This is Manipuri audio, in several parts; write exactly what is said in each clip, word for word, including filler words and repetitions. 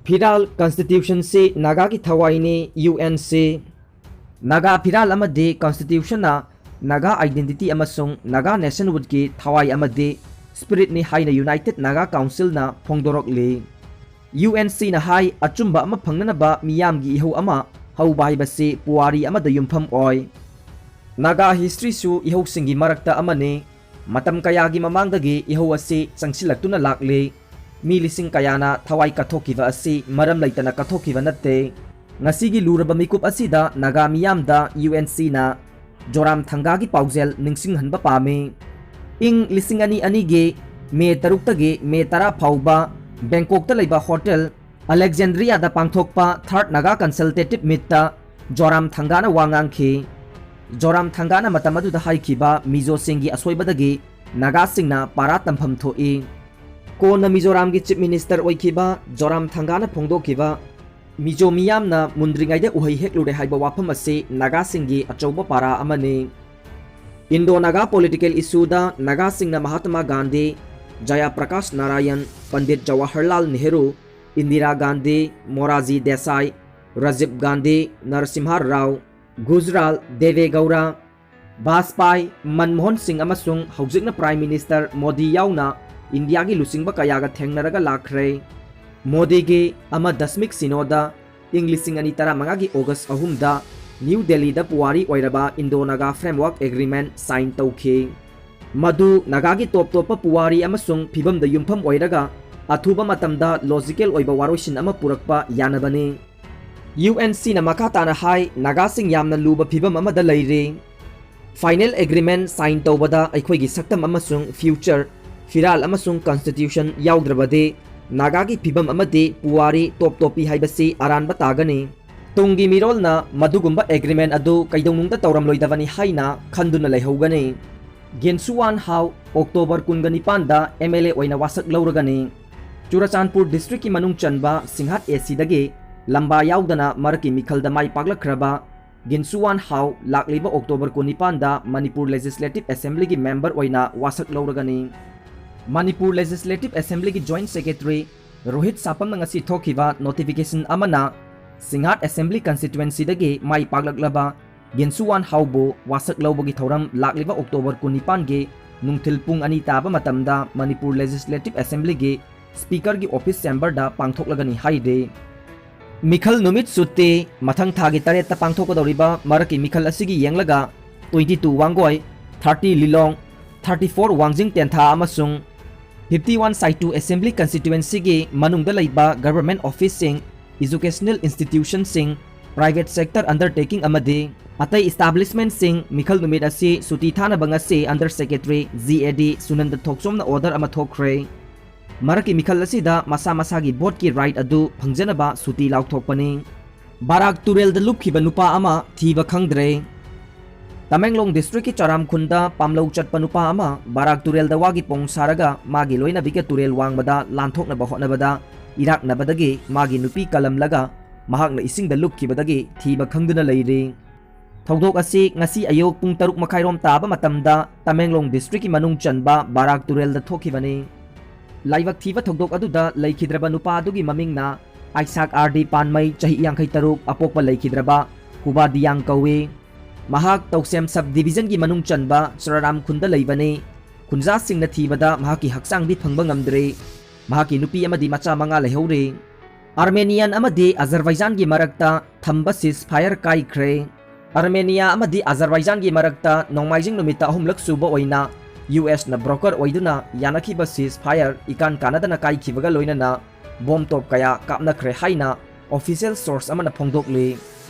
ꯐꯤꯔꯥꯜ, ꯀꯟꯁꯇꯤꯇ꯭ꯌꯨꯁꯟꯁꯤ ꯅꯥꯒꯥꯒꯤ ꯊꯋꯥꯏꯅꯤ, ꯌꯨ ꯑꯦꯟ ꯁꯤ꯫ ꯅꯥꯒꯥ ꯐꯤꯔꯥꯜ ꯑꯃꯗꯤ ꯀꯟꯁꯇꯤꯇ꯭ꯌꯨꯁꯟꯅ ꯅꯥꯒꯥ ꯑꯥꯏꯗꯦꯟꯇꯤꯇꯤ ꯑꯃꯁꯨꯡ ꯅꯥꯒꯥ ꯅꯦꯁꯟꯍꯨꯗꯀꯤ ꯊꯋꯥꯏ ꯑꯃꯗꯤ ꯁ꯭ꯄꯤꯔꯤꯠꯅꯤ ꯍꯥꯏꯅ ꯌꯨꯅꯥꯏꯇꯦꯗ ꯅꯥꯒꯥ ꯀꯥꯎꯟꯁꯤꯜꯅ ꯐꯣꯡꯗꯣꯔꯛꯂꯤ꯫ ꯌꯨ ꯑꯦꯟ ꯁꯤꯅ ꯍꯥꯏ, ꯑꯆꯨꯝꯕ ꯑꯃ ꯐꯪꯅꯅꯕ ꯃꯤꯌꯥꯝꯒꯤ ꯏꯍꯧ ꯑꯃ ꯍꯧꯕ ꯍꯥꯏꯕꯁꯤ ꯄꯨꯋꯥꯔꯤ ꯑꯃꯗ ꯌꯨꯝꯐꯝ ꯑꯣꯏ꯫ ꯅꯥꯒꯥ ꯍꯤꯁꯇ꯭ꯔꯤꯁꯨ ꯏꯍꯧꯁꯤꯡꯒꯤ ꯃꯔꯛꯇ ꯑꯃꯅꯤ꯫ ꯃꯇꯝ ꯀꯌꯥꯒꯤ ꯃꯃꯥꯡꯗꯒꯤ ꯏꯍꯧ ꯑꯁꯤ ꯆꯪꯁꯤꯜꯂꯛꯇꯨꯅ ꯂꯥꯛꯂꯤ꯫ ꯃꯤ ꯂꯤꯁꯤꯡ ꯀꯌꯥꯅ ꯊꯋꯥꯏ ꯀꯠꯊꯣꯛꯈꯤꯕ ꯑꯁꯤ ꯃꯔꯝ ꯂꯩꯇꯅ ꯀꯠꯊꯣꯛꯈꯤꯕ ꯅꯠꯇꯦ꯫ ꯉꯁꯤꯒꯤ ꯂꯨꯔꯕ ꯃꯤꯀꯨꯞ ꯑꯁꯤꯗ ꯅꯥꯒꯥ ꯃꯤꯌꯥꯝꯗ ꯌꯨ ꯑꯦꯟ ꯁꯤꯅ ꯖꯣꯔꯥꯝ ꯊꯪꯒꯥꯒꯤ ꯄꯥꯎꯖꯦꯜ ꯅꯤꯡꯁꯤꯡꯍꯟꯕ ꯄꯥꯝꯃꯤ꯫ ꯏꯪ ꯂꯤꯁꯤꯡ ꯑꯅꯤ ꯑꯅꯤꯒꯤ ꯃꯦ ꯇꯔꯨꯛꯇꯒꯤ ꯃꯦ ꯇꯔꯥ ꯐꯥꯎꯕ ꯕꯦꯡꯀꯣꯛꯇ ꯂꯩꯕ ꯍꯣꯇꯦꯜ ꯑꯂꯦꯛꯖꯦꯟꯗ꯭ꯔꯤꯌꯥꯗ ꯄꯥꯡꯊꯣꯛꯄ ꯊꯥꯔꯠ ꯅꯥꯒꯥ ꯀꯟꯁꯜꯇꯦꯇꯤꯚ ꯃꯤꯠꯇ ꯖꯣꯔꯥꯝ ꯊꯪꯒꯥꯅ ꯋꯥ ꯉꯥꯡꯈꯤ꯫ ꯖꯣꯔꯥꯝ ꯊꯪꯒꯥꯅ ꯃꯇꯝ ꯑꯗꯨꯗ ꯍꯥꯏꯈꯤꯕ ꯃꯤꯖꯣꯁꯤꯡꯒꯤ ꯑꯁꯣꯏꯕꯗꯒꯤ ꯅꯥꯒꯥꯁꯤꯡꯅ ꯄꯥꯔꯥ ꯇꯝꯐꯝ ꯊꯣꯛꯏ꯫ ꯀꯣꯟꯅ ꯃꯤꯖꯣꯔꯥꯝꯒꯤ ꯆꯤꯐ ꯃꯤꯅꯤꯁꯇꯔ ꯑꯣꯏꯈꯤꯕ ꯖꯣꯔꯥꯝ ꯊꯪꯒꯥꯅ ꯐꯣꯡꯗꯣꯛꯈꯤꯕ ꯃꯤꯖꯣ ꯃꯤꯌꯥꯝꯅ ꯃꯨꯟꯗ꯭ꯔꯤꯉꯩꯗ ꯎꯍꯩ ꯍꯦꯛꯂꯨꯔꯦ ꯍꯥꯏꯕ ꯋꯥꯐꯝ ꯑꯁꯤ ꯅꯥꯒꯥꯁꯤꯡꯒꯤ ꯑꯆꯧꯕ ꯄꯥꯔꯥ ꯑꯃꯅꯤ꯫ ꯏꯟꯗꯣ ꯅꯥꯒꯥ ꯄꯣꯂꯤꯇꯤꯀꯦꯜ ꯏꯁꯨꯗ ꯅꯥꯒꯥꯁꯤꯡꯅ ꯃꯍꯥꯇꯃꯥ ꯒꯥꯟꯙꯤ, ꯖꯌꯥ ꯄ꯭ꯔꯀꯥꯁ ꯅꯥꯔꯥꯌꯟ, ꯄꯟꯗꯤꯠ ꯖꯋꯥꯍꯔꯂꯥꯜ ꯅꯦꯍꯔꯨ, ꯏꯟꯗꯤꯔꯥ ꯒꯥꯟꯙꯤ, ꯃꯣꯔꯥꯖꯤ ꯗꯦꯁꯥꯏ, ꯔꯥꯖꯤꯕ ꯒꯥꯟꯙꯤ, ꯅꯔꯁꯤꯝꯍ ꯔꯥꯎ, ꯒꯨꯖꯔꯥꯜ ꯗꯦꯕꯦ ꯒꯧꯔꯥ, ꯕꯥꯖꯄꯥꯏ, ꯃꯟꯃꯣꯍꯟ ꯁꯤꯡ ꯑꯃꯁꯨꯡ ꯍꯧꯖꯤꯛꯅ ꯄ꯭ꯔꯥꯏꯝ ꯃꯤꯅꯤꯁꯇꯔ ꯃꯣꯗꯤ ꯌꯥꯎꯅ ꯏꯟꯗꯤꯌꯥꯒꯤ ꯂꯨꯆꯤꯡꯕ ꯀꯌꯥꯒ ꯊꯦꯡꯅꯔꯒ ꯂꯥꯛꯈ꯭ꯔꯦ꯫ ꯃꯣꯗꯤꯒꯤ ꯑꯃ ꯗꯁꯃꯤꯛ ꯁꯤꯅꯣꯗ ꯏꯪ ꯂꯤꯁꯤꯡ ꯑꯅꯤ ꯇꯔꯥꯃꯉꯥꯒꯤ ꯑꯣꯒꯁ ꯑꯍꯨꯝꯗ ꯅ꯭ꯌꯨ ꯗꯦꯜꯂꯤꯗ ꯄꯨꯋꯥꯔꯤ ꯑꯣꯏꯔꯕ Indo Naga framework agreement sign ꯇꯧꯈꯤ꯫ ꯃꯗꯨ ꯅꯥꯒꯥꯒꯤ ꯇꯣꯞ ꯇꯣꯞꯄ ꯄꯨꯋꯥꯔꯤ ꯑꯃꯁꯨꯡ ꯐꯤꯕꯝꯗ ꯌꯨꯝꯐꯝ ꯑꯣꯏꯔꯒ ꯑꯊꯨꯕ ꯃꯇꯝꯗ ꯂꯣꯖꯤꯀꯦꯜ ꯑꯣꯏꯕ ꯋꯥꯔꯣꯏꯁꯤꯟ ꯑꯃ ꯄꯨꯔꯛꯄ ꯌꯥꯅꯕꯅꯤ꯫ ꯌꯨ ꯑꯦꯟ ꯁꯤꯅ ꯃꯈꯥ ꯇꯥꯅ ꯍꯥꯏ, ꯅꯥꯒꯥꯁꯤꯡ ꯌꯥꯝꯅ ꯂꯨꯕ ꯐꯤꯕꯝ ꯑꯃꯗ ꯂꯩꯔꯤ꯫ ꯐꯥꯏꯅꯦꯜ ꯑꯦꯒ꯭ꯔꯤꯃꯦꯟ ꯁꯥꯏꯟ ꯇꯧꯕꯗ ꯑꯩꯈꯣꯏꯒꯤ ꯁꯛꯇꯝ ꯑꯃꯁꯨꯡ ꯐ꯭ꯌꯨꯆꯔ, ꯐꯤꯔꯥꯜ ꯑꯃꯁꯨꯡ ꯀꯟꯁꯇꯤꯇ꯭ꯌꯨꯁꯟ ꯌꯥꯎꯗ꯭ꯔꯕꯗꯤ ꯅꯥꯒꯥꯒꯤ ꯐꯤꯕꯝ ꯑꯃꯗꯤ ꯄꯨꯋꯥꯔꯤ ꯇꯣꯞ ꯇꯣꯞꯄꯤ ꯍꯥꯏꯕꯁꯤ ꯑꯔꯥꯟꯕ ꯇꯥꯒꯅꯤ꯫ ꯇꯨꯡꯒꯤ ꯃꯤꯔꯣꯜꯅ ꯃꯗꯨꯒꯨꯝꯕ ꯑꯦꯒ꯭ꯔꯤꯃꯦꯟ ꯑꯗꯨ ꯀꯩꯗꯧꯅꯨꯡꯗ ꯇꯧꯔꯝꯂꯣꯏꯗꯕꯅꯤ ꯍꯥꯏꯅ ꯈꯟꯗꯨꯅ ꯂꯩꯍꯧꯒꯅꯤ꯫ ꯒꯤꯟꯁꯨꯋꯥꯟ ꯍꯥꯎ ꯑꯣꯛꯇꯣꯕꯔ ꯀꯨꯟꯒ ꯅꯤꯄꯥꯟꯗ ꯑꯦꯝ ꯑꯦꯜ ꯑꯦ ꯑꯣꯏꯅ ꯋꯥꯁꯛ ꯂꯧꯔꯒꯅꯤ꯫ ꯆꯨꯔꯆꯥꯟꯄꯨꯔ ꯗꯤꯁꯇ꯭ꯔꯤꯛꯀꯤ ꯃꯅꯨꯡ ꯆꯟꯕ ꯁꯤꯡꯍꯥꯠ ꯑꯦ ꯁꯤꯗꯒꯤ ꯂꯝꯕꯥ ꯌꯥꯎꯗꯅ ꯃꯔꯛꯀꯤ ꯃꯤꯈꯜꯗ ꯃꯥꯏ ꯄꯥꯛꯂꯛꯈ꯭ꯔꯕ ꯒꯤꯟꯁꯨꯋꯥꯟ ꯍꯥꯎ ꯂꯥꯛꯂꯤꯕ ꯑꯣꯛꯇꯣꯕꯔ ꯀꯨꯟꯅꯤꯄꯥꯟꯗ ꯃꯅꯤꯄꯨꯔ ꯂꯦꯖꯤꯁꯂꯦꯇꯤꯚ ꯑꯦꯁꯦꯝꯕ꯭ꯂꯤꯒꯤ ꯃꯦꯝꯕꯔ ꯑꯣꯏꯅ ꯋꯥꯁꯛ ꯂꯧꯔꯒꯅꯤ꯫ ꯃꯅꯤꯄꯨꯔ ꯂꯦꯖꯤꯁꯂꯦꯇꯤꯚ ꯑꯦꯁꯦꯝꯕ꯭ꯂꯤꯒꯤ ꯖꯣꯏꯟꯠ ꯁꯦꯀ꯭ꯔꯦꯇꯔꯤ ꯔꯣꯍꯤꯠ ꯁꯥꯄꯝꯅ ꯉꯁꯤ ꯊꯣꯛꯈꯤꯕ notification ꯑꯃꯅ ꯁꯤꯡꯍꯥꯠ Assembly Constituencyꯗꯒꯤ ꯃꯥꯏ ꯄꯥꯛꯂꯛꯂꯕ ꯒꯤꯟꯁꯨꯋꯥꯟ ꯍꯥꯎꯕꯨ ꯋꯥꯁꯛ ꯂꯧꯕꯒꯤ ꯊꯧꯔꯝ ꯂꯥꯛꯂꯤꯕ October ꯀꯨꯟꯅꯤꯄꯥꯟꯒꯤ ꯅꯨꯡꯊꯤꯜ ꯄꯨꯡ ꯑꯅꯤ ꯇꯥꯕ ꯃꯇꯝꯗ ꯃꯅꯤꯄꯨꯔ Legislative Assemblyꯒꯤ Speakerꯒꯤ office chamberꯗ ꯄꯥꯡꯊꯣꯛꯂꯒꯅꯤ ꯍꯥꯏꯔꯤ꯫ ꯃꯤꯈꯜ ꯅꯨꯃꯤꯠ ꯁꯨꯇꯤ ꯃꯊꯪ ꯊꯥꯒꯤ ꯇꯔꯦꯠꯇ ꯄꯥꯡꯊꯣꯛꯀꯗꯧꯔꯤꯕ ꯃꯔꯛꯀꯤ ꯃꯤꯈꯜ ꯑꯁꯤꯒꯤ ꯌꯦꯡꯂꯒ twenty two ꯋꯥꯡꯒꯣꯏ, thirty ꯂꯤꯂꯣꯡ, thirty four ꯋꯥꯡꯖꯤꯡ ꯇꯦꯟꯊꯥ ꯑꯃꯁꯨꯡ fifty one ꯁꯥꯏꯇꯨ Assembly Constituencyꯒꯤ ꯃꯅꯨꯡꯗ ꯂꯩꯕ government officeꯁꯤꯡ, educational institutionꯁꯤꯡ, private sector undertaking ꯑꯃꯗꯤ ꯑꯇꯩ establishmentꯁꯤꯡ ꯃꯤꯈꯜ ꯅꯨꯃꯤꯠ ꯑꯁꯤ ꯁꯨꯇꯤ ꯊꯥꯅꯕ ꯉꯁꯤ Under Secretary G A D ꯁꯨꯅꯟꯗ ꯊꯣꯛꯆꯣꯝꯅ order ꯑꯃ ꯊꯣꯛꯈ꯭ꯔꯦ꯫ ꯃꯔꯛꯀꯤ ꯃꯤꯈꯜ ꯑꯁꯤꯗ ꯃꯁꯥ ꯃꯁꯥꯒꯤ voteꯀꯤ right ꯑꯗꯨ ꯐꯪꯖꯅꯕ ꯁꯨꯇꯤ ꯂꯥꯎꯊꯣꯛꯄꯅꯤ꯫ ꯕꯥꯔꯥꯛ ꯇꯨꯔꯦꯜꯗ ꯂꯨꯞꯈꯤꯕ ꯅꯨꯄꯥ ꯑꯃ ꯊꯤꯕ ꯈꯪꯗ꯭ꯔꯦ꯫ ꯇꯃꯦꯡꯂꯣꯡ districtꯀꯤ ꯆꯔꯥꯝꯈꯨꯟꯗ ꯄꯥꯝꯂꯧ ꯆꯠꯄ ꯅꯨꯄꯥ ꯑꯃ ꯕꯥꯔꯥꯛ ꯇꯨꯔꯦꯜꯗ ꯋꯥꯒꯤ ꯄꯣꯡ ꯁꯥꯔꯒ ꯃꯥꯒꯤ ꯂꯣꯏꯅꯕꯤꯒ ꯇꯨꯔꯦꯜ ꯋꯥꯡꯃꯗ ꯂꯥꯟꯊꯣꯛꯅꯕ ꯍꯣꯠꯅꯕꯗ ꯏꯔꯥꯛꯅꯕꯗꯒꯤ ꯃꯥꯒꯤ ꯅꯨꯄꯤ ꯀꯜꯂꯝꯂꯒ ꯃꯍꯥꯛꯅ ꯏꯁꯤꯡꯗ ꯂꯨꯞꯈꯤꯕꯗꯒꯤ ꯊꯤꯕ ꯈꯪꯗꯨꯅ ꯂꯩꯔꯤ꯫ ꯊꯧꯗꯣꯛ ꯑꯁꯤ ꯉꯁꯤ ꯑꯌꯨꯛ ꯄꯨꯡ ꯇꯔꯨꯛ ꯃꯈꯥꯏꯔꯣꯝ ꯇꯥꯕ ꯃꯇꯝꯗ ꯇꯃꯦꯡꯂꯣꯡ districtꯀꯤ ꯃꯅꯨꯡ ꯆꯟꯕ ꯕꯥꯔꯥꯛ ꯇꯨꯔꯦꯜꯗ ꯊꯣꯛꯈꯤꯕꯅꯤ꯫ ꯂꯥꯏꯕꯛ ꯊꯤꯕ ꯊꯧꯗꯣꯛ ꯑꯗꯨꯗ ꯂꯩꯈꯤꯗ꯭ꯔꯕ ꯅꯨꯄꯥ ꯑꯗꯨꯒꯤ ꯃꯃꯤꯡꯅ ꯑꯥꯏꯁꯥꯛ ꯑꯥꯔ ꯗꯤ ꯄꯥꯟꯃꯩ, ꯆꯍꯤ ꯌꯥꯡꯈꯩ ꯇꯔꯨꯛ, ꯑꯄꯣꯛꯄ ꯂꯩꯈꯤꯗ꯭ꯔꯕ ꯍꯨꯕꯥꯗꯤꯌꯥꯡ ꯀꯧꯏ꯫ ꯃꯍꯥꯛ ꯇꯧꯁꯦꯝ sub divisionꯒꯤ ꯃꯅꯨꯡ ꯆꯟꯕ ꯆꯨꯔꯥꯔꯥꯝ ꯈꯨꯟꯗ ꯂꯩꯕꯅꯤ꯫ ꯈꯨꯟꯖꯥꯁꯤꯡꯅ ꯊꯤꯕꯗ ꯃꯍꯥꯛꯀꯤ ꯍꯛꯆꯥꯡꯗꯤ ꯐꯪꯕ ꯉꯝꯗ꯭ꯔꯤ꯫ ꯃꯍꯥꯛꯀꯤ ꯅꯨꯄꯤ ꯑꯃꯗꯤ ꯃꯆꯥ ꯃꯉꯥ ꯂꯩꯍꯧꯔꯤ꯫ Armenian ꯑꯃꯗꯤ Azerbaijanꯒꯤ ꯃꯔꯛꯇ ꯊꯝꯕ ceasefire ꯀꯥꯏꯈ꯭ꯔꯦ꯫ Armenia ꯑꯃꯗꯤ Azerbaijanꯒꯤ ꯃꯔꯛꯇ ꯅꯣꯡꯃꯥꯏꯖꯤꯡ ꯅꯨꯃꯤꯠꯇ ꯑꯍꯨꯝꯂꯛ ꯁꯨꯕ ꯑꯣꯏꯅ USꯅ broker ꯑꯣꯏꯗꯨꯅ ꯌꯥꯅꯈꯤꯕ ceasefire ꯏꯀꯥꯟ ꯀꯥꯟꯅꯗꯅ ꯀꯥꯏꯈꯤꯕꯒ ꯂꯣꯏꯅꯅ bomb ꯇꯣꯞ ꯀꯌꯥ ꯀꯥꯞꯅꯈ꯭ꯔꯦ ꯍꯥꯏꯅ official source ꯑꯃꯅ ꯐꯣꯡꯗꯣꯛꯂꯤ꯫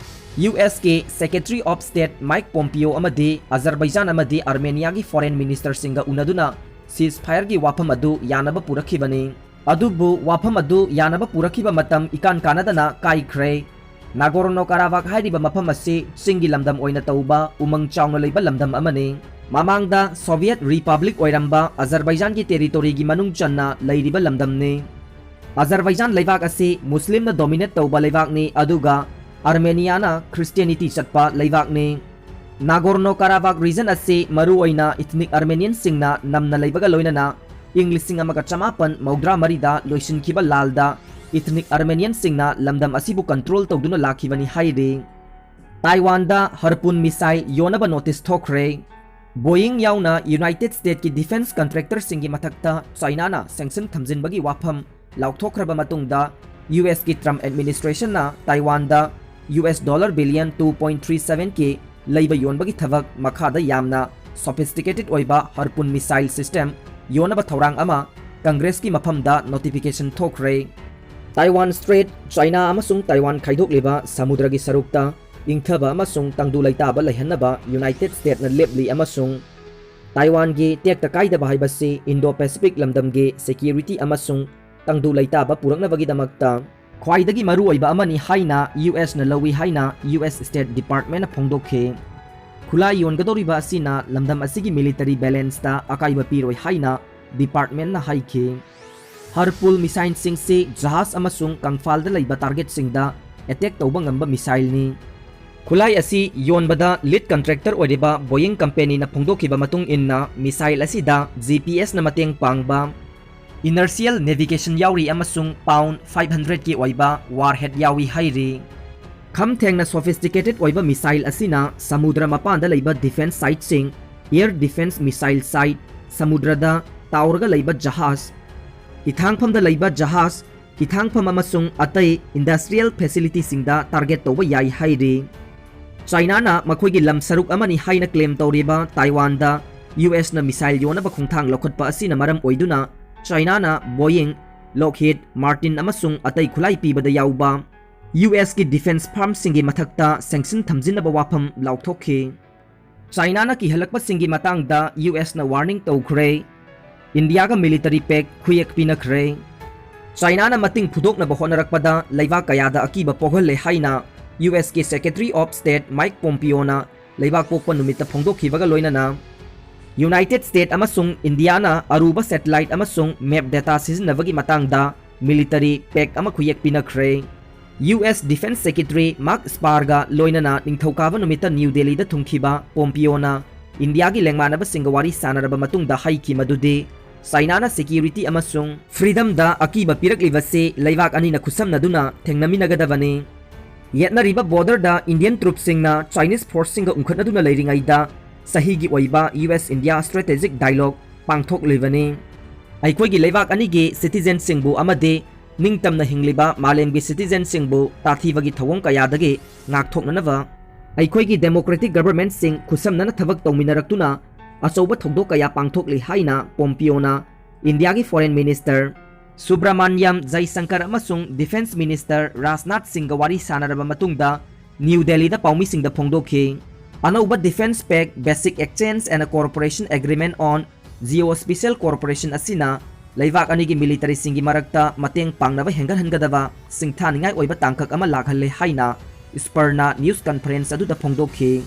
USꯀꯤ Secretary of State Mike Pompeo ꯑꯃꯗꯤ Azerbaijan ꯑꯃꯗꯤ Armeniaꯒꯤ foreign ministerꯁꯤꯡꯒ ꯎꯅꯗꯨꯅ ceasefireꯒꯤ ꯋꯥꯐꯝ ꯑꯗꯨ ꯌꯥꯅꯕ ꯄꯨꯔꯛꯈꯤꯕꯅꯤ꯫ ꯑꯗꯨꯕꯨ ꯋꯥꯐꯝ ꯑꯗꯨ ꯌꯥꯅꯕ ꯄꯨꯔꯛꯈꯤꯕ ꯃꯇꯝ ꯏꯀꯥꯟ ꯀꯥꯟꯅꯗꯅ ꯀꯥꯏꯈ꯭ꯔꯦ꯫ ꯅꯥꯒꯣꯔꯅꯣ ꯀꯥꯔꯥꯕꯥꯛ ꯍꯥꯏꯔꯤꯕ ꯃꯐꯝ ꯑꯁꯤ ꯆꯤꯡꯒꯤ ꯂꯝꯗꯝ ꯑꯣꯏꯅ ꯇꯧꯕ ꯎꯃꯪ ꯆꯥꯎꯅ ꯂꯩꯕ ꯂꯝꯗꯝ ꯑꯃꯅꯤ꯫ ꯃꯃꯥꯡꯗ Soviet Republic ꯑꯣꯏꯔꯝꯕ Azerbaijanꯒꯤ territoryꯒꯤ ꯃꯅꯨꯡ ꯆꯟꯅ ꯂꯩꯔꯤꯕ ꯂꯝꯗꯝꯅꯤ꯫ Azerbaijan ꯂꯩꯕꯥꯛ ꯑꯁꯤ ꯃꯨꯁꯂꯤꯝꯅ dominate ꯇꯧꯕ ꯂꯩꯕꯥꯛꯅꯤ, ꯑꯗꯨꯒ Armeniaꯅ Christianity ꯆꯠꯄ ꯂꯩꯕꯥꯛꯅꯤ꯫ ꯅꯥꯒꯣꯔꯅꯣ ꯀꯥꯔꯥꯕꯥꯛ region ꯑꯁꯤ ꯃꯔꯨꯑꯣꯏꯅ ethnic Armenianꯁꯤꯡꯅ ꯅꯝꯅ ꯂꯩꯕꯒ ꯂꯣꯏꯅꯅ ꯏꯪ ꯂꯤꯁꯤꯡ ꯑꯃꯒ ꯆꯃꯥꯄꯟ ꯃꯧꯗ꯭ꯔꯥ ꯃꯔꯤꯗ ꯂꯣꯏꯁꯤꯟꯈꯤꯕ ꯂꯥꯜꯗ ethnic Armenianꯁꯤꯡꯅ ꯂꯝꯗꯝ ꯑꯁꯤꯕꯨ control ꯇꯧꯗꯨꯅ ꯂꯥꯛꯈꯤꯕꯅꯤ ꯍꯥꯏꯔꯤ꯫ ꯇꯥꯏꯋꯥꯟꯗ Harpoon missile ꯌꯣꯟꯅꯕ notice ꯊꯣꯛꯈ꯭ꯔꯦ꯫ Boeing ꯌꯥꯎꯅ United Statesꯀꯤ defence contractorꯁꯤꯡꯒꯤ ꯃꯊꯛꯇ Chinaꯅ sanction ꯊꯝꯖꯤꯟꯕꯒꯤ ꯋꯥꯐꯝ ꯂꯥꯎꯊꯣꯛꯈ꯭ꯔꯕ ꯃꯇꯨꯡꯗ, USꯀꯤ Trump administrationꯅ ꯇꯥꯏꯋꯥꯟꯗ US dollar billion two point three seven K ꯂꯩꯕ ꯌꯣꯟꯕꯒꯤ ꯊꯕꯛ ꯃꯈꯥꯗ ꯌꯥꯝꯅ sophisticated ꯑꯣꯏꯕ Harpoon missile system ꯌꯣꯟꯅꯕ ꯊꯧꯔꯥꯡ ꯑꯃ Congressꯀꯤ ꯃꯐꯝꯗ notification ꯊꯣꯛꯈ꯭ꯔꯦ꯫ Taiwan Strait, China ꯑꯃꯁꯨꯡ ꯇꯥꯏꯋꯥꯟ ꯈꯥꯏꯗꯣꯛꯂꯤꯕ ꯁꯃꯨꯗ꯭ꯔꯒꯤ ꯁꯔꯨꯛꯇ ꯏꯪꯊꯕ ꯑꯃꯁꯨꯡ ꯇꯪꯗꯨ ꯂꯩꯇꯥꯕ ꯂꯩꯍꯟꯅꯕ United Statesꯅ ꯂꯦꯞꯂꯤ ꯑꯃꯁꯨꯡ ꯇꯥꯏꯋꯥꯟꯒꯤ ꯇꯦꯛꯇ ꯀꯥꯏꯗꯕ ꯍꯥꯏꯕꯁꯤ Indo-Pacific ꯂꯝꯗꯝꯒꯤ security ꯑꯃꯁꯨꯡ ꯇꯪꯗꯨ ꯂꯩꯇꯥꯕ ꯄꯨꯔꯛꯅꯕꯒꯤꯗꯃꯛꯇ ꯈ꯭ꯋꯥꯏꯗꯒꯤ ꯃꯔꯨꯑꯣꯏꯕ ꯑꯃꯅꯤ ꯍꯥꯏꯅ USꯅ ꯂꯧꯏ ꯍꯥꯏꯅ US State Departmentꯅ ꯐꯣꯡꯗꯣꯛꯈꯤ꯫ ꯈꯨꯠꯂꯥꯏ ꯌꯣꯟꯒꯗꯧꯔꯤꯕ ꯑꯁꯤꯅ ꯂꯝꯗꯝ ꯑꯁꯤꯒꯤ military balanceꯇ ꯑꯀꯥꯏꯕ ꯄꯤꯔꯣꯏ ꯍꯥꯏꯅ departmentꯅ ꯍꯥꯏꯈꯤ꯫ Harpoon missileꯁꯤꯡꯁꯤ ꯖꯍꯥꯖ ꯑꯃꯁꯨꯡ ꯀꯪꯐꯥꯜꯗ ꯂꯩꯕ targetꯁꯤꯡꯗ attack ꯇꯧꯕ ꯉꯝꯕ missileꯅꯤ꯫ ꯈꯨꯠꯂꯥꯏ ꯑꯁꯤ ꯌꯣꯟꯕꯗ lead contractor ꯑꯣꯏꯔꯤꯕ Boeing companyꯅ ꯐꯣꯡꯗꯣꯛꯈꯤꯕ ꯃꯇꯨꯡ ꯏꯟꯅ, missile ꯑꯁꯤꯗ GPSꯅ ꯃꯇꯦꯡ ꯄꯥꯡꯕ inertial navigation ꯌꯥꯎꯔꯤ ꯑꯃꯁꯨꯡ pound five hundredꯀꯤ ꯑꯣꯏꯕ warhead ꯌꯥꯎꯏ ꯍꯥꯏꯔꯤ꯫ ꯈꯝ ꯊꯦꯡꯅ sophisticated ꯑꯣꯏꯕ missile ꯑꯁꯤꯅ ꯁꯃꯨꯗ꯭ꯔ ꯃꯄꯥꯟꯗ ꯂꯩꯕ defence siteꯁꯤꯡ, air defence missile site, ꯁꯃꯨꯗ꯭ꯔꯗ ꯇꯥꯎꯔꯒ ꯂꯩꯕ ꯖꯍꯥꯖ, ꯍꯤꯊꯥꯡꯐꯝꯗ ꯂꯩꯕ ꯖꯍꯥꯖ, ꯍꯤꯊꯥꯡꯐꯝ ꯑꯃꯁꯨꯡ ꯑꯇꯩ industrial facilityꯁꯤꯡꯗ target ꯇꯧꯕ ꯌꯥꯏ ꯍꯥꯏꯔꯤ꯫ ꯆꯥꯏꯅꯥꯅ ꯃꯈꯣꯏꯒꯤ ꯂꯝ ꯁꯔꯨꯛ ꯑꯃꯅꯤ ꯍꯥꯏꯅ claim ꯇꯧꯔꯤꯕ ꯇꯥꯏꯋꯥꯟꯗ USꯅ missile ꯌꯣꯟꯅꯕ ꯈꯣꯡꯊꯥꯡ ꯂꯧꯈꯠꯄ ꯑꯁꯤꯅ ꯃꯔꯝ ꯑꯣꯏꯗꯨꯅ ꯆꯥꯏꯅꯥꯅ Boeing, Lockheed Martin ꯑꯃꯁꯨꯡ ꯑꯇꯩ ꯈꯨꯠꯂꯥꯏ ꯄꯤꯕꯗ ꯌꯥꯎꯕ USꯀꯤ defence firmꯁꯤꯡꯒꯤ ꯃꯊꯛꯇ sanction ꯊꯝꯖꯤꯟꯅꯕ ꯋꯥꯐꯝ ꯂꯥꯎꯊꯣꯛꯈꯤ꯫ ꯆꯥꯏꯅꯥꯅ ꯀꯤꯍꯜꯂꯛꯄꯁꯤꯡꯒꯤ ꯃꯇꯥꯡꯗ USꯅ warning ꯇꯧꯈ꯭ꯔꯦ꯫ ꯏꯟꯗꯤꯌꯥꯒ military pact ꯈꯨꯌꯦꯛ ꯄꯤꯅꯈ꯭ꯔꯦ꯫ ꯆꯥꯏꯅꯥꯅ ꯃꯇꯤꯡ ꯐꯨꯗꯣꯛꯅꯕ ꯍꯣꯠꯅꯔꯛꯄꯗ ꯂꯩꯕꯥꯛ ꯀꯌꯥꯗ ꯑꯀꯤꯕ ꯄꯣꯛꯍꯜꯂꯦ ꯍꯥꯏꯅ USꯀꯤ Secretary of State Mike Pompeoꯅ ꯂꯩꯕꯥꯛ ꯄꯣꯛꯄ ꯅꯨꯃꯤꯠꯇ ꯐꯣꯡꯗꯣꯛꯈꯤꯕꯒ ꯂꯣꯏꯅꯅ United States ꯑꯃꯁꯨꯡ ꯏꯟꯗꯤꯌꯥꯅ ꯑꯔꯨꯕ satellite ꯑꯃꯁꯨꯡ map data ꯁꯤꯖꯤꯟꯅꯕꯒꯤ ꯃꯇꯥꯡꯗ military pact ꯑꯃ ꯈꯨꯌꯦꯛ ꯄꯤꯅꯈ꯭ꯔꯦ꯫ US Defence Secretary Mark Esperꯒ ꯂꯣꯏꯅꯅ ꯅꯤꯡꯊꯧꯀꯥꯕ ꯅꯨꯃꯤꯠꯇ ꯅ꯭ꯌꯨ ꯗꯦꯜꯂꯤꯗ ꯊꯨꯡꯈꯤꯕ ꯄꯣꯝꯄꯤꯑꯣꯅ ꯏꯟꯗꯤꯌꯥꯒꯤ ꯂꯦꯡꯃꯥꯟꯅꯕꯁꯤꯡꯒ ꯋꯥꯔꯤ ꯁꯥꯟꯅꯔꯕ ꯃꯇꯨꯡꯗ ꯍꯥꯏꯈꯤ ꯃꯗꯨꯗꯤ ꯆꯥꯏꯅꯥꯅ security ꯑꯃꯁꯨꯡ freedomꯗ ꯑꯀꯤꯕ ꯄꯤꯔꯛꯂꯤꯕꯁꯤ ꯂꯩꯕꯥꯛ ꯑꯅꯤꯅ ꯈꯨꯠꯁꯝꯅꯗꯨꯅ ꯊꯦꯡꯅꯃꯤꯟꯅꯒꯗꯕꯅꯤ꯫ ꯌꯦꯠꯅꯔꯤꯕ borderꯗ Indian troops ꯁꯤꯡꯅ Chinese force ꯁꯤꯡꯒ ꯎꯪꯈꯠꯅꯗꯨꯅ ꯂꯩꯔꯤꯉꯩꯗ ꯆꯍꯤꯒꯤ ꯑꯣꯏꯕ U S India strategic dialogue ꯄꯥꯡꯊꯣꯛꯂꯤꯕꯅꯤ꯫ ꯑꯩꯈꯣꯏꯒꯤ ꯂꯩꯕꯥꯛ ꯑꯅꯤꯒꯤ citizen ꯁꯤꯡꯕꯨ ꯑꯃꯗꯤ ꯅꯤꯡꯇꯝꯅ ꯍꯤꯡꯂꯤꯕ ꯃꯥꯂꯦꯝꯒꯤ citizen ꯁꯤꯡꯕꯨ ꯇꯥꯊꯤꯕꯒꯤ ꯊꯧꯑꯣꯡ ꯀꯌꯥꯗꯒꯤ ꯉꯥꯛꯊꯣꯛꯅꯅꯕ ꯑꯩꯈꯣꯏꯒꯤ democratic government ꯁꯤꯡ ꯈꯨꯠꯁꯝꯅꯅ ꯊꯕꯛ ꯇꯧꯃꯤꯟꯅꯔꯛꯇꯨꯅ ꯑꯆꯧꯕ ꯊꯧꯗꯣꯛ ꯀꯌꯥ ꯄꯥꯡꯊꯣꯛꯂꯤ ꯍꯥꯏꯅ ꯄꯣꯝꯄꯤꯑꯣꯅ ꯏꯟꯗꯤꯌꯥꯒꯤ foreign minister ꯁꯨꯕ꯭ꯔꯃꯥꯅꯤꯌꯝ ꯖꯩꯁꯪꯀꯔ ꯑꯃꯁꯨꯡ defence minister ꯔꯥꯖꯅꯥꯊ ꯁꯤꯡꯒ ꯋꯥꯔꯤ ꯁꯥꯟꯅꯔꯕ ꯃꯇꯨꯡꯗ ꯅ꯭ꯌꯨ ꯗꯦꯜꯂꯤꯗ ꯄꯥꯎꯃꯤꯁꯤꯡꯗ ꯐꯣꯡꯗꯣꯛꯈꯤ꯫ ꯑꯅꯧꯕ defence pact, basic exchange and cooperation agreement on geospatial cooperation ꯑꯁꯤꯅ ꯂꯩꯕꯥꯛ ꯑꯅꯤꯒꯤ military ꯁꯤꯡꯒꯤ ꯃꯔꯛꯇ ꯃꯇꯦꯡ ꯄꯥꯡꯅꯕ ꯍꯦꯟꯒꯠꯍꯟꯒꯗꯕ ꯁꯤꯡꯊꯥꯅꯤꯡꯉꯥꯏ ꯑꯣꯏꯕ ꯇꯥꯡꯀꯛ ꯑꯃ ꯂꯥꯛꯍꯜꯂꯦ ꯍꯥꯏꯅ ꯏꯁꯄꯔꯅ news conference ꯑꯗꯨꯗ ꯐꯣꯡꯗꯣꯛꯈꯤ꯫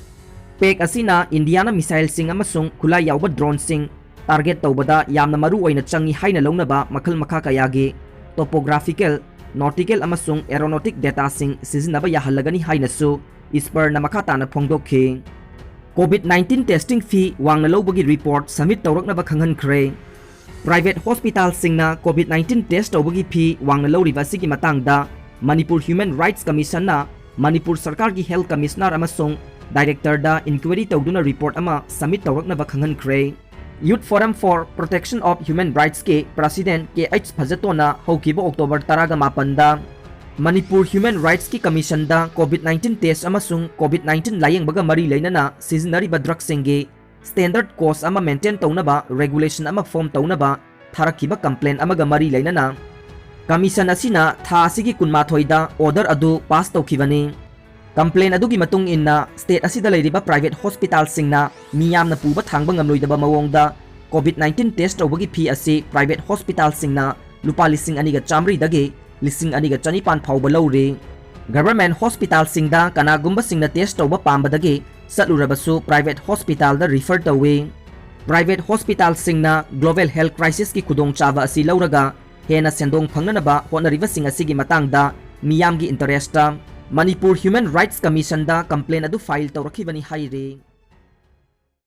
Pact ꯑꯁꯤꯅ ꯏꯟꯗꯤꯌꯥꯅ missile ꯁꯤꯡ ꯑꯃꯁꯨꯡ ꯈꯨꯠꯂꯥꯏ ꯌꯥꯎꯕ drone ꯁꯤꯡ target ꯇꯧꯕꯗ ꯌꯥꯝꯅ ꯃꯔꯨ ꯑꯣꯏꯅ ꯆꯪꯏ ꯍꯥꯏꯅ ꯂꯧꯅꯕ ꯃꯈꯜ ꯃꯈꯥ ꯀꯌꯥꯒꯤ topographical, nautical ꯑꯃꯁꯨꯡ aeronautic data ꯁꯤꯡ ꯁꯤꯖꯤꯟꯅꯕ ꯌꯥꯍꯜꯂꯒꯅꯤ ꯍꯥꯏꯅꯁꯨ ꯏꯁꯄꯔꯅ ꯃꯈꯥ ꯇꯥꯅ ꯐꯣꯡꯗꯣꯛꯈꯤ꯫ COVID nineteen testing fee ꯋꯥꯡꯅ ꯂꯧꯕꯒꯤ report submit ꯇꯧꯔꯛꯅꯕ ꯈꯪꯍꯟꯈ꯭ꯔꯦ꯫ Private hospital ꯁꯤꯡꯅ COVID nineteen test ꯇꯧꯕꯒꯤ fee ꯋꯥꯡꯅ ꯂꯧꯔꯤꯕ ꯑꯁꯤꯒꯤ ꯃꯇꯥꯡꯗ ꯃꯅꯤꯄꯨꯔ Human Rights Commission ꯅ ꯃꯅꯤꯄꯨꯔ ꯁꯔꯀꯥꯔꯒꯤ health commissioner ꯑꯃꯁꯨꯡ director ꯗ inquiry ꯇꯧꯗꯨꯅ report ꯑꯃ submit ꯇꯧꯔꯛꯅꯕ ꯈꯪꯍꯟꯈ꯭ꯔꯦ꯫ Youth Forum for Protection of Human Rights ꯀꯤ president ꯀꯦ ꯑꯩꯆ ꯐꯖꯇꯣꯟꯅ ꯍꯧꯈꯤꯕ October ꯇꯔꯥꯒ ꯃꯥꯄꯟꯗ ꯃꯅꯤꯄꯨꯔ Human Rights ꯀꯤ Commission ꯗ COVID nineteen test ꯑꯃꯁꯨꯡ COVID nineteen ꯂꯥꯌꯦꯡꯕꯒ ꯃꯔꯤ ꯂꯩꯅꯅ ꯁꯤꯖꯤꯟꯅꯔꯤꯕ drug ꯁꯤꯡꯒꯤ standard cost ꯑꯃ maintain ꯇꯧꯅꯕ regulation ꯑꯃ form ꯇꯧꯅꯕ ꯊꯥꯔꯛꯈꯤꯕ complaint ꯑꯃꯒ ꯃꯔꯤ ꯂꯩꯅꯅ commission ꯑꯁꯤꯅ ꯊꯥ ꯑꯁꯤꯒꯤ ꯀꯨꯟꯃꯥꯊꯣꯏꯗ order ꯑꯗꯨ pass ꯇꯧꯈꯤꯕꯅꯤ꯫ Complaint ꯑꯗꯨꯒꯤ ꯃꯇꯨꯡ ꯏꯟꯅ state ꯑꯁꯤꯗ ꯂꯩꯔꯤꯕ private hospital ꯁꯤꯡꯅ ꯃꯤ ꯌꯥꯝꯅ ꯄꯨꯕ ꯊꯥꯡꯕ ꯉꯝꯂꯣꯏꯗꯕ ꯃꯑꯣꯡꯗ COVID nineteen test ꯇꯧꯕꯒꯤ fee ꯑꯁꯤ private hospital ꯁꯤꯡꯅ ꯂꯨꯄꯥ ꯂꯤꯁꯤꯡ ꯑꯅꯤꯒ ꯆꯥꯃꯔꯤꯗꯒꯤ ꯂꯤꯁꯤꯡ ꯑꯅꯤꯒ ꯆꯅꯤꯄꯥꯟ ꯐꯥꯎꯕ ꯂꯧꯔꯤ꯫ Government hospital ꯁꯤꯡꯗ ꯀꯅꯥꯒꯨꯝꯕꯁꯤꯡꯅ test ꯇꯧꯕ ꯄꯥꯝꯕꯗꯒꯤ ꯆꯠꯂꯨꯔꯕꯁꯨ private hospital ꯗ refer ꯇꯧꯏ꯫ Private hospital ꯁꯤꯡꯅ global health crisis ꯀꯤ ꯈꯨꯗꯣꯡꯆꯥꯕ ꯑꯁꯤ ꯂꯧꯔꯒ ꯍꯦꯟꯅ ꯁꯦꯟꯗꯣꯡ ꯐꯪꯅꯅꯕ ꯍꯣꯠꯅꯔꯤꯕꯁꯤꯡ ꯑꯁꯤꯒꯤ ꯃꯇꯥꯡꯗ ꯃꯤꯌꯥꯝꯒꯤ interest ꯇ ꯃꯅꯤꯄꯨꯔ Human Rights Commission ꯗ complaint ꯑꯗꯨ file ꯇꯧꯔꯛꯈꯤꯕꯅꯤ ꯍꯥꯏꯔꯤ꯫